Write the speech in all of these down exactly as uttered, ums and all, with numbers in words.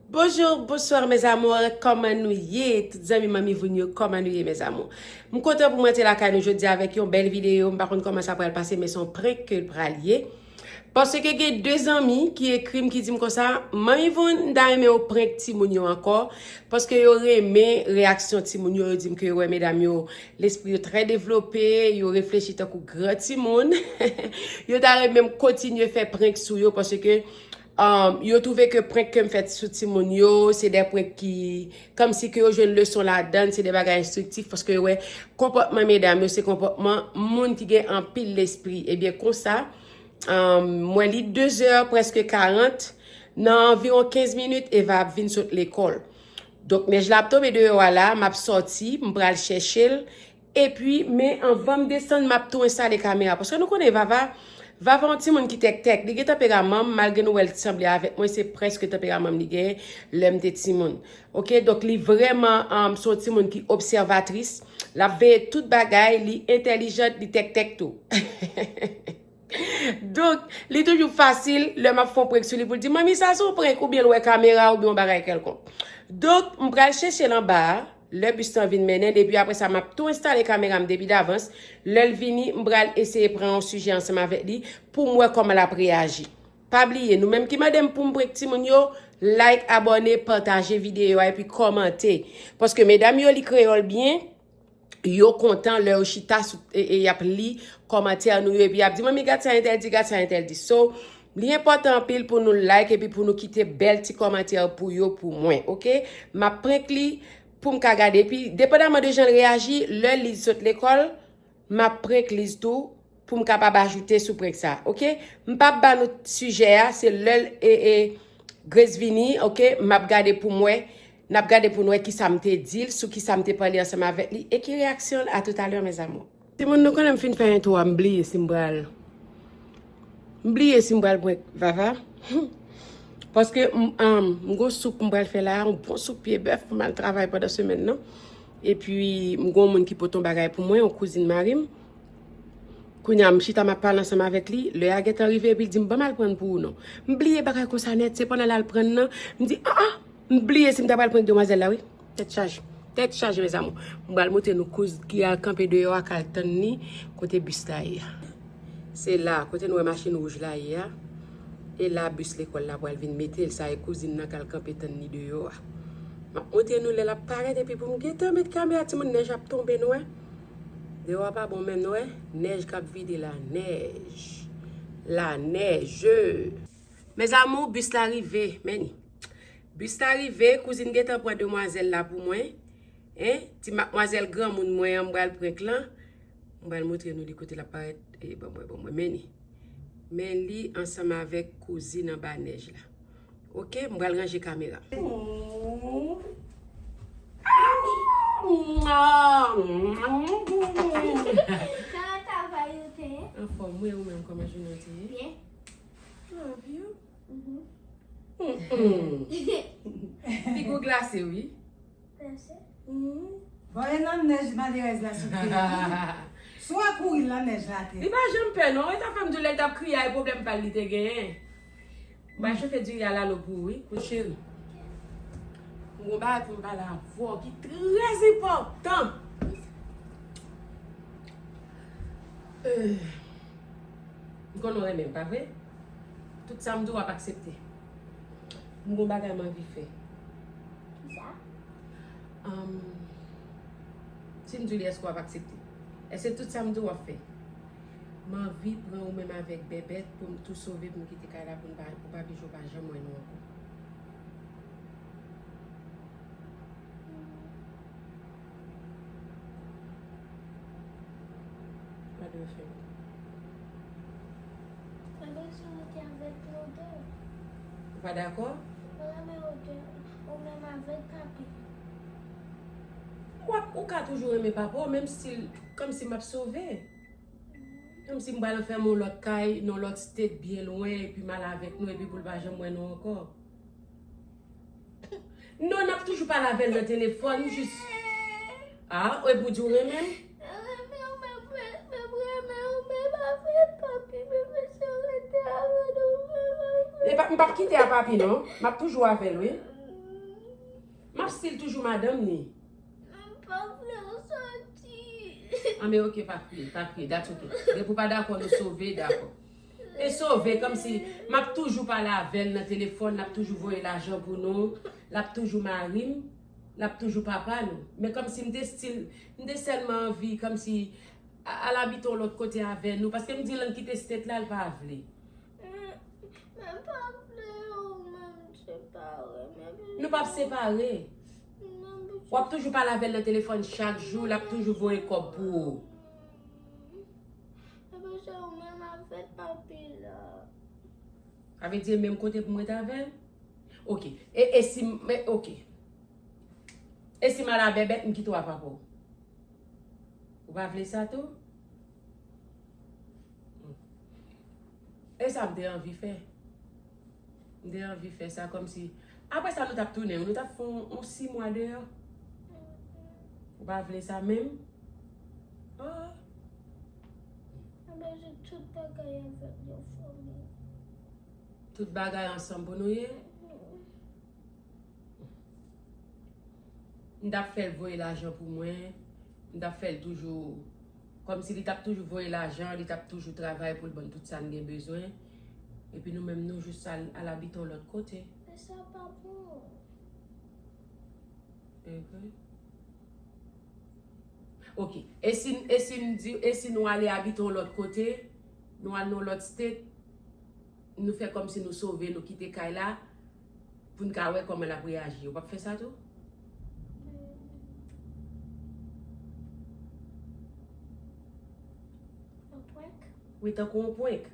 Bonjou, bonswa, mes amours, kòman nou ye? Tout zanmi Manmi Voun yo, kòman nou ye, mes amours? M kontan pou m rantre lakay nou jodi avèk yon bèl videyo. M pa konn kòman sa pral pase, men se yon prank ke l pral ye. Paske gen de zanmi ki ekri m, ki di m konsa, Manmi Voun, m ta renmen w prank timoun yo ankò. Paske yo renmen reyaksyon timoun yo, yo di m ke yo wè medam yo, lespri yo trè devlope, yo reflechi tankou gran timoun. Yo ta renmen m kontinye fè prank sou yo, paske Um, yo twouve ke prank ke m fè sou timoun yo, se de prank ki, kòmsi ke yo jwenn leson ladan, se de bagay enstriktif, paske yo wè konpòtman medam yo, se konpòtman moun ki gen anpil lespri. Ebyen, konsa, um, mwen li de zè, prèske karant, nan anviwon kenz minit, Eva ap vin sot lekòl. Donk, nèj la ap tonbe deyò a la, m ap sòti, m pral chèche l, Epi, men anvan m desann, m ap tou enstale kamera. Paske nou konnen Vava, Vava yon timoun ki tèktèk. Li gen tanperaman m, malgre nou wè l sanble avèk mwen, se prèske tanperaman m li genyen lè m te timoun. Oke, donk li vrèman, um, se yon timoun ki obsèvatris. L ap veye tout bagay, li entèlijan, li tèktèk tou. Donk, li toujou fasil lè m ap fè yon prank sou li pou l di, "Manmi, sa se yon prank," oubyen l wè kamera oubyen yon bagay kèlkonk. Donk, m pral chèche l anba a, lè bis lan vin mennen l, epi apre sa, m ap tou enstale kamera m depi davans. Lè l vini, m pral eseye pran yon sijè ansanm avèk li pou m wè kòman l ap reyaji. Pa bliye, nou menm ki mande m pou m prank timoun yo, like, abòne, pataje videyo a, epi kòmante. Paske medam yo li kreyòl byen, yo kontan lè yo chita sou, e, e y ap li kòmantè nou yo, epi y ap di, "Manmi, gad sa entèl di, gad sa entèl di." So, li enpòtan anpil pou nou like epi pou nou kite bèl ti kòmantè pou yo pou mwen, oke? M ap prank li pou m ka gade. Epi, depandaman de jan l reyaji, lè Liz sot lekòl, m ap prank Liz tou, pou m kapab ajoute sou prank sa, oke? M p ap ba nou sijè a, se lè l, e, e, Grace vini, oke? M ap gade pou m wè, n ap gade pou n wè kisa m te di l, sou kisa m te pale ansanm avèk li, e ki reyaksyon l. A toutalè, mes amours. Timoun, nou konnen m fin fè entwo a, m bliye si m pral, m bliye si m pral prank Vava. Paske m, um, m gon soup m pral fè la, yon bon soup pye bèf pou m al travay pandan semèn nan. Epi, m gon moun ki pote yon bagay pou mwen, yon kouzin mari m. Kounye a, m chita, m ap pale ansanm avèk li. Lè a gentan rive, epi l di m, "Ban m al pran pou ou non." M bliye bagay konsa nèt, se pandan l al pran nan, m di, "Ah, ah, m bliye si m ta pral prank demwazèl la, wi." Tèt chaje. Tèt chaje, mes amours. M pral montre nou kouz ki al kanpe deyò a, k al tann li kote bis la ye a. Se la, kote nou wè machin wouj la ye a. E la bis lekòl la pral vin mete l, sa e kouzin nan k al kanpe tann li deyò a. M ap montre nou lè l ap parèt, epi pou m gentan met kamera, timoun, nèj ap tonbe, nou wè. Deyò a pa bon menm, nou wè. Nèj k ap vide la, nèj. La neige. Mes amours, bis la rive, men ni. Bis la rive, kouzin gentan pran demwazèl la pou mwen. Hein? Ti madmwazèl granmoun mwen an, m pral prank lan. M pral montre nou li kote l ap parèt. E, ban mwen, ban mwen, men ni. Men li ansanm avèk kouzin anba nèj la. Oke, m pral ranje kamera. Kòman travay ou te ye? Anfòm, wi, ou menm, kòman jounen w te ye? Byen. Love you. Mm-mm. Figi w glase, wi. Glase? Mm. Bon, e nan nèj malerèz la sou pye a, wi. Si w wè kouri l nan nèj la atè. Li pa janm pè, non. E ta fè m di w lè l t ap kriye a, e pwoblèm pa l li te genyen. M pral chofe diri a lalo pou ou, wi. Cheri, m gon bagay pou m pale avè w ki trè enpòtan. Euh, m konnen w renmen m, pa vre? Tout sa m di w ap aksepte. M gon bagay m anvi fè. Kisa? Ahn, si m di w li, èske w ap aksepte? Èske tout sa m di w w ap fè? M anvi pran ou menm avèk Bèbèt pou m tou sove, pou m kite kay la, pou n pa, pou Papi Jo pa janm wè nou ankò. Gade w fè m. Mwen bezwen rete avèk nou de. Ou pa dakò? Mwen renmen ou de, ou menm avèk Papi. W ap, ou ka toujou renmen papa w, menm si l, kòmsi m ap sove. Kòmsi m pral fè m yon lòt kay, nan lòt state byen lwen, epi m al avèk nou, epi pou l pa janm wè nou ankò. Non, n ap toujou pale avè l nan telefòn, jis. Ah, epi w di w renmen m? Renmen w, men, men, men renmen w, men pa fè Papi, men mesye rete avè nou, men pa fè. E pa, m p ap kite a Papi, non. M ap toujou avè l, wi. Still toujou madanm ni. Mwen pa vle w soti. Anben, ok, pa kriye, pa kriye, that's ok. Depi w pa dakò, nou sove, dakò. E sove, kòmsi m ap toujou pale avè l nan telefòn, l ap toujou voye lajan pou nou, l ap toujou mari m, l ap toujou papa nou. Men kòmsi m te still, m te sèlman anvi, kòmsi, a- al abite yon lòt kote avè nou, paske m di l ann kite state la, l pa vle. Mwen pa vle w menm separe. Nou p ap separe. W ap toujou pale avè l nan telefòn chak jou, l ap toujou voye kòb pou ou. Epi se ou menm avèk papi la. Sa vle di menm kote pou mwen t avè l? Ok. E, e si m, men, ok. E si m al a bèbèt, m kite w a papa w? Ou pa vle sa tou? E sa m te anvi fè. M te anvi fè sa kòmsi. Apre sa, nou t ap tounen, nou t ap fè yon, yon sis mwa deyò. Ou pa vle sa menm? Oh. Mwen bezwen tout bagay avèk yon fanmi. Tout bagay ansanm pou nou ye? M t ap fè l voye lajan pou mwen. M t ap fè l toujou, kòmsi li t ap toujou voye lajan, li t ap toujou travay pou l ban n tout sa n gen bezwen. Epi nou menm, nou jis al, al abite yon lòt kote. Men sa pa bon. Ok. E si, e si m di, e si nou ale abite yon lòt kote, nou al nan yon lòt state, nou fè kòmsi nou sove, nou kite kay la, pou n ka wè kòman l ap reyaji. Ou p ap fè sa tou? Yon prank? Wi, tankou yon prank.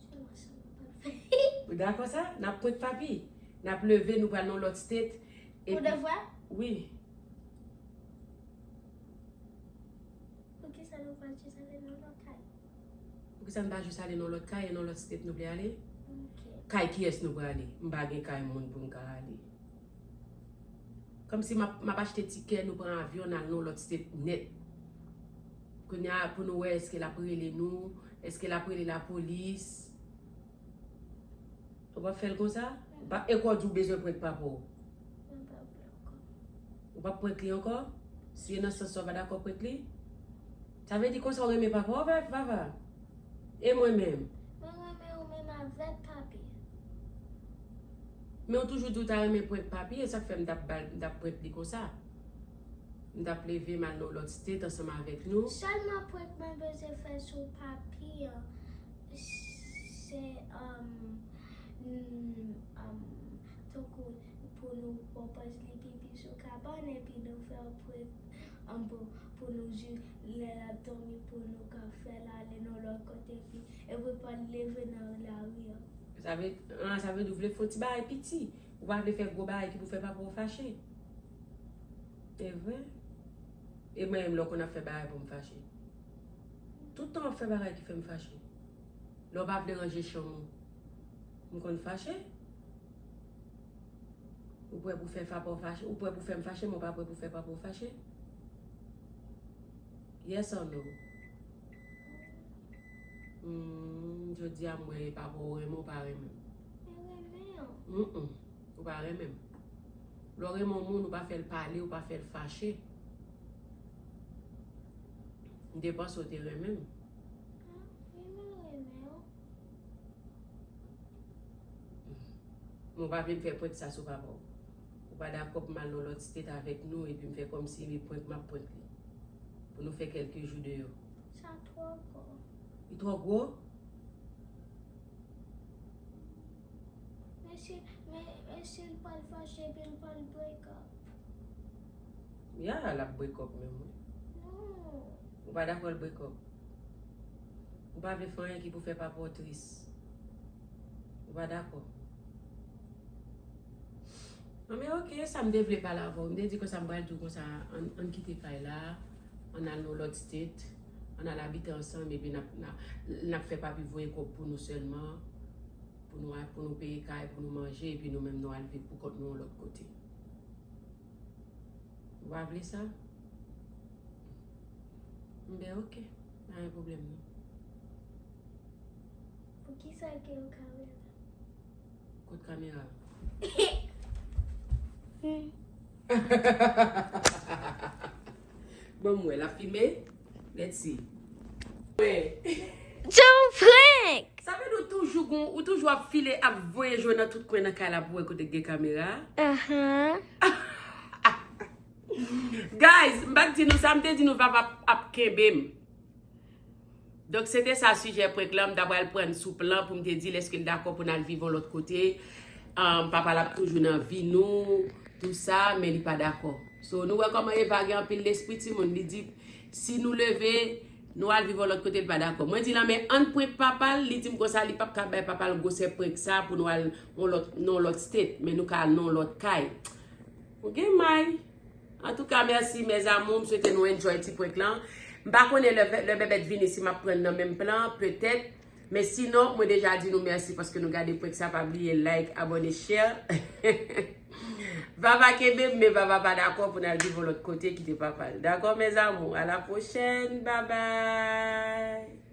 Sèlman sa mwen pral fè. Ou dakò sa? N ap prank papi. N ap leve, nou pral nan yon lòt state. Pou de vre? Wi. Poukisa nou pa jis ale nan lòt kay? Poukisa n pa jis ale nan lòt kay e nan lòt state nou vle ale? Ok. Kay kiyès nou prale? M pa gen kay moun pou m ka ale. Kòmsi m ap, m ap achte tikè, nou pran avyon, n al nan lòt state nèt. Kounye a, pou nou wè èske l ap rele nou, èske l ap rele lapolis. Ou p ap fè l konsa? Ou pa, e kò di w bezwen prank papa w? Mwen pa vle ankò. Ou p ap prank li ankò? Si e nan sans sa w pa dakò prank li? Sa vle di konsa w renmen papa w, Vava? E mwen menm? Mwen renmen ou menm avèk papi. Men w toujou di w ta renmen prank papi, e sa k fè m t ap ba l, m t ap prank li konsa. M t ap leve m al nan lòt state ansanm avèk nou. Sèlman prank mwen bezwen fè sou papi an, se, um, mm, um, tankou pou nou pran pòz li pipi sou kabann, epi nou fè yon prank, um, pou, pou nou jis lè l ap dòmi, pou nou ka fè l ale nan lòt kote, epi, epi pa l leve nan lari an. Sa vle, ah, sa vle di w vle fè yon ti bagay piti. Ou pa vle fè gwo bagay ki pou fè papa w fache. E vre? E mwen menm lè w konn ap fè bagay pou m fache. Tout tan w ap fè bagay ki fè m fache. Lè w pa vle ranje chanm ou, m konn fache. Ou prè pou fè papa w fache? Ou prè pou fè m fache, men w pa prè pou fè papa w fache? Yes or no? Hmm, jodi a m wè papa w renmen w pa renmen m. Mwen renmen w. Mm-mm. Ou pa renmen m. Lè w renmen yon moun, ou pa fè l pale, ou pa fè l fache. M te panse w te renmen m. Ah, wi, mwen renmen w. Men w pa vle m fè prank sa sou papa w. Ou pa dakò pou m al nan lòt state avèk nou epi m fè kòmsi e prank m ap prank li. Pou nou fè kèlke jou deyò. Sa twò gwo. Li twò gwo? Men si, men, men si l pral fache epi l pral break up. Ya, l ap break up menm, wi. Non. Ou pa dakò l break up? Ou pa vle fè anyen ki pou fè papa w tris? Ou pa dakò? Anben, ok, sa m te vle pale avè w. M te di konsa m pral di w konsa, ann, ann kite kay la, ann al nan lòt state, ann al abite ansanm, epi n ap, n ap, n ap fè papi voye kòb pou nou sèlman, pou nou, pou nou peye kay, pou nou manje, epi nou menm nou al viv pou kont nou yon lòt kote. Ou pa vle sa? Enben, ok. Pa gen pwoblèm, non. Poukisa ke yo kamera? Kot kamera? Bon, mwen, la filme. Let's see. Mwen. John Frank! Sa vle di ou toujou gon, ou toujou ap file, ap voye jwe nan tout kwen nan kay la pou wè kote k gen kamera. Ahan. Guys, m pa t di nou sa, m te di nou Vava ap, ap kenbe m. Donk, se te sa sijè prank lan, m ta pral pran n sou plan pou m te di l èske l dakò pou n al viv yon lòt kote. Um, papa l ap toujou nan vi nou, tou sa, men li pa dakò. So, nou wè kòman Eva gen anpil lespri timoun, li di, si nou leve, nou al viv yon lòt kote, li pa dakò. Mwen di l, men ann prank papa l, li di m konsa, li p ap ka bay papa l gwosè prank sa pou nou al yon lòt, nan yon lòt state, men nou ka al nan yon lòt kay. Ou gen may. Antouka, mèsi, mes amours. M swete nou enjoy ti prank lan. M pa konnen lè, lè Bèbèt vini si m ap pran n nan menm plan, petèt. Men sinon, mwen deja di nou mèsi paske nou gade prank sa. Pa bliye like, abòne, share. Vava kenbe m, men Vava pa dakò pou n al viv yon lòt kote, kite papa l. Dakò, mes amours? À la prochaine. Bye bye.